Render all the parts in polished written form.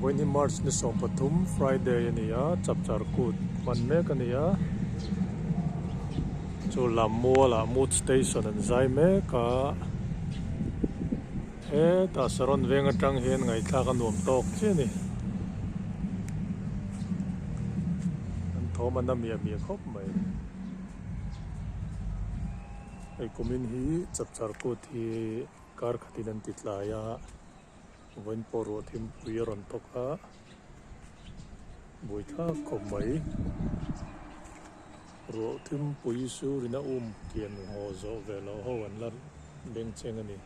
Vawiin hi March ni 13 Friday a ni a, chapchar kut hman mek a ni a. Chu lam mualah mood station an zai mek a, hetah Saron veng atang hian ngaihthlak a nuam tawk chiah a ni. An thawm a na miah miah khawp mai. Hei kumin hi chapchar kut hi kar khatin an ti tlai a, vawiin pawh ruah thimpui a rawn thawk a, buaithlak khawp mai. Ruah thimpui surin a um kian haw zawh ve loh ho an la beng cheng a ni.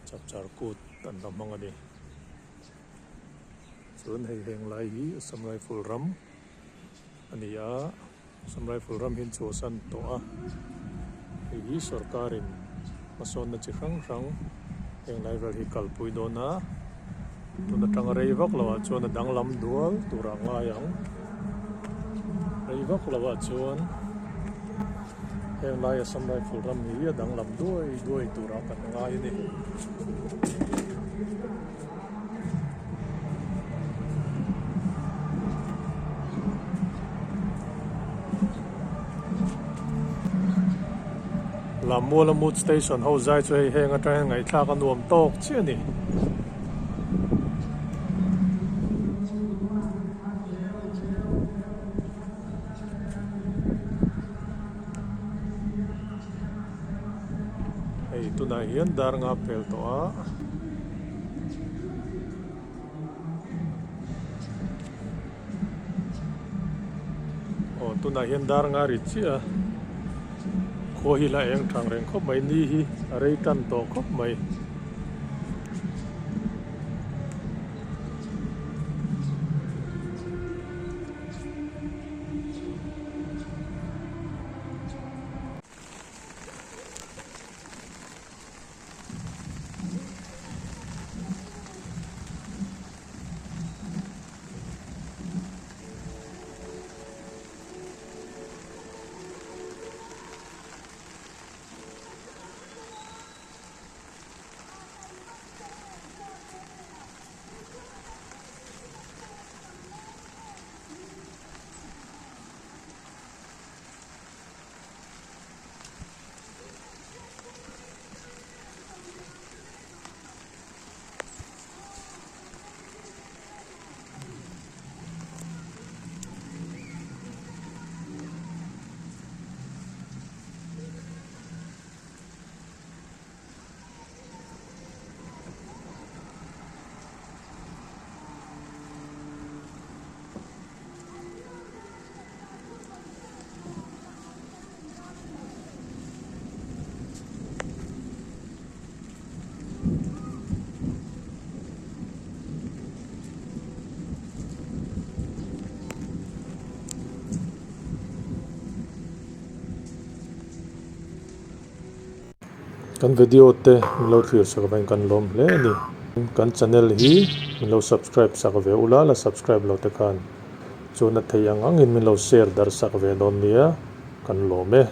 Chapchar kut an la hmang a ni. Chuan hei heng lai hi Assam Rifle ram a ni a. Assam Rifle ram hi an chhuahsan tawh a, hei hi sorkarin hmasawnna chi hrang hrang heng lai vel hi kalpui dawn a, tun atanga rei vak loh ah chuan a danglam dual turah a ngai ang, rei vak loh ah chuan heng lai Assam Rifle ram hi a danglam duai duai turah kan ngai a ni. Lammuala mood station ho zai chu hei heng atang hian ngaihthlak a nuam tawk chiah a ni. Hei tunah hian dar nga pel tawh a. Aw tunah hian dar nga ri chiah a khua hi la eng thang reng khawp mai ni hi a rei tan tawh khawp mai. Kan video te min lo thlir sak avangin kan lawm hle a ni. Kan channel hi min lo subscribe sak ve ula la subscribe lo te khan. Chuan a thei ang angin min lo share darh sak ve dawn nia, kan lawm e.